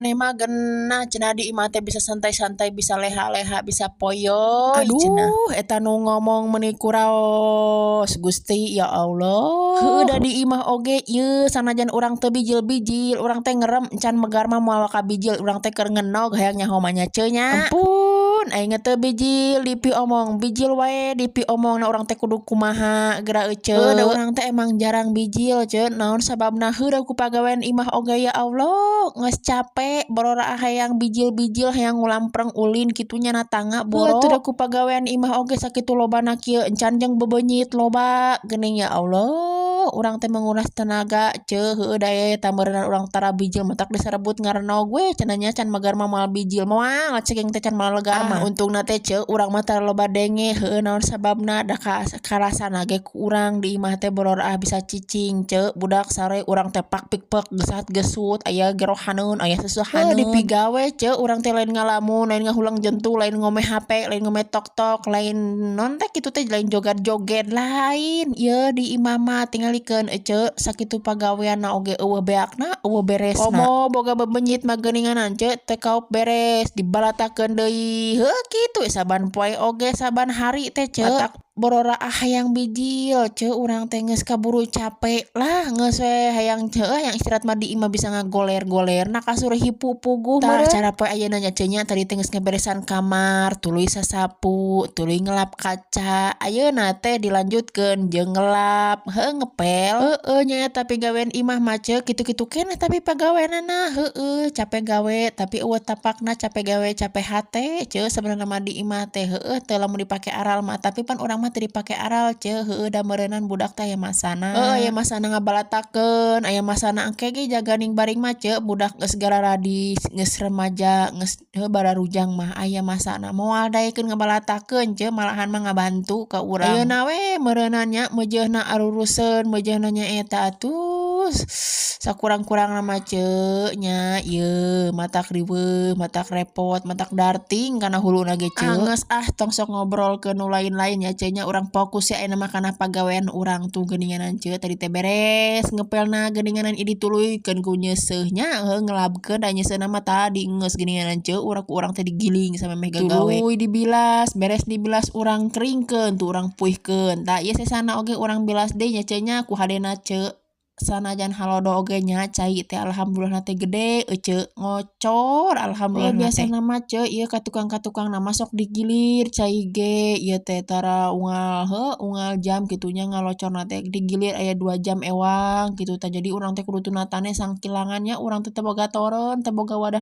Mah genah cenah di imah teh bisa santai-santai, bisa leha-leha, bisa poyoy cenah. Aduh, eta nu ngomong meuni kuraos Gusti, ya Allah. Heueuh, da di imah oge ieu sanajan urang teu bijil-bijil, urang teh ngerem encan megar mah moal ka bijil, urang teh keur ngenog hayang nyaho mah nya, Ceu, nya. Ampun, aing teu bijil dipiomong, bijil wae dipiomong na urang teh kudu kumaha geura, Ece. Heueuh, da urang teh emang jarang bijil, Ceu. Naon sababna? Heueuh, ku pagawean imah oge, ya Allah, geus capek bororaah hayang bijil-bijil, hayang ngulampreng ulin kitu nya na tangga boro. Heueuh, ku pagawean imah oge sakitu lobana kieu encan jeung bebenyit loba geuning, ya Allah, urang teh menguras tenaga, Ceu. Heueuh, da eta meureunna urang tara bijil matak disarebut ngarenog we cenah nya, can megar mah moal bijil, moal cek teh can malegar mah. Untungna teh, Ceu, urang mah tara loba denge. Heueuh, naon sababna? Da karasana ge ku urang di imah teh bororaah bisa cicing, Ceu. Budak sare, urang teh pak pik pek gesat gesut, aya gerohaneun, aya sesehaneun dipigawe, Ceu. Urang teh lain ngalamun, lain ngahulang jentu, lain ngome HP, lain ngome TikTok, lain non teh kitu teh, lain joget-joget, lain. Ieu di imah mah tingalikeun, Ece, sakitu pagaweanna oge euweuh beakna, euweuh beresna. Komo boga bebenyit mah geuninganan, Ceu, teu kaop beres, dibalatakeun deui. Heuh, kitu saban poe oge, saban hari teh, Ceu. Matak bororaah hayang bijil, Ceu, urang teh geus kaburu capek lah, geus we hayang, heueuh, hayang istirahat mah di imah bisa ngagoler-goler na kasur hipu puguh. Tah, cara poe ayeuna nya, Ceu, nya. Tadi teh geus ngaberesan kamar, tuluy sasapu, tuluy ngelap kaca, ayeuna teh dilanjutkeun jeung ngelap, heueuh, ngepel. Heueuh nya, tapi gawean imah mah, Ceu, kitu-kitu keneh tapi pagaweanana. Heueuh, capek gawe tapi euweuh tapakna, capek gawe capek hate, Ceu, sabenerna mah di imah teh. Heueuh, teu lamun dipake aral mah, tapi pan urang mah teu dipake aral, Ceu. Heueuh, da meureunan budak teh aya masana, heueuh, aya masana ngabalatakeun, aya masana engke ge jaganing baring mah, Ceu. Budak geus gararadis, geus remaja, geus heueuh bararujang mah aya masana moal daekeun ngabalatakeun, Ceu, malahan mah ngabantu ka urang. Ayeuna we meureunan nya meujeuhna aruruseun, meujeuhna nyaeta atuh sakurang-kurangna mah, Ceu, nya. Ieu matak riweuh, matak repot, matak darting kana huluna ge, Ceu. Geus ah, tong sok ngobrolkeun nu lain-lain ya, Ceu, nya. Urang fokus ya ayeuna mah kana pagawean urang tuh geuninganan, Ceu. Tadi teh beres ngepelna geuninganan, idi tuluykeun ku nyeuseuh nya, heueuh, ngelabkeun da nyeuseuhna mah tadi geus geuninganan, Ceu, urang ku urang teh digiling samemeh gagawe. Tuluy dibilas, beres dibilas urang keringkeun tuh, urang puihkeun. Tah, ieu sesana oge urang bilas deui nya, Ceu, nya, ku hadena, Ceu. Sanajan halodo oge nya, cai teh alhamdulillah teh gede, Ece, ngocor alhamdulillah. Biasana mah, Ceu, ieu ka tukang-katukangna mah sok digilir cai ge ieu teh, tara unggal, heuh, unggal jam kitu nya ngalocorna teh digilir aya 2 jam ewang kitu tah. Jadi urang teh kudu tunatane sangkilangan nya, urang teh teu boga toren, teu boga wadah.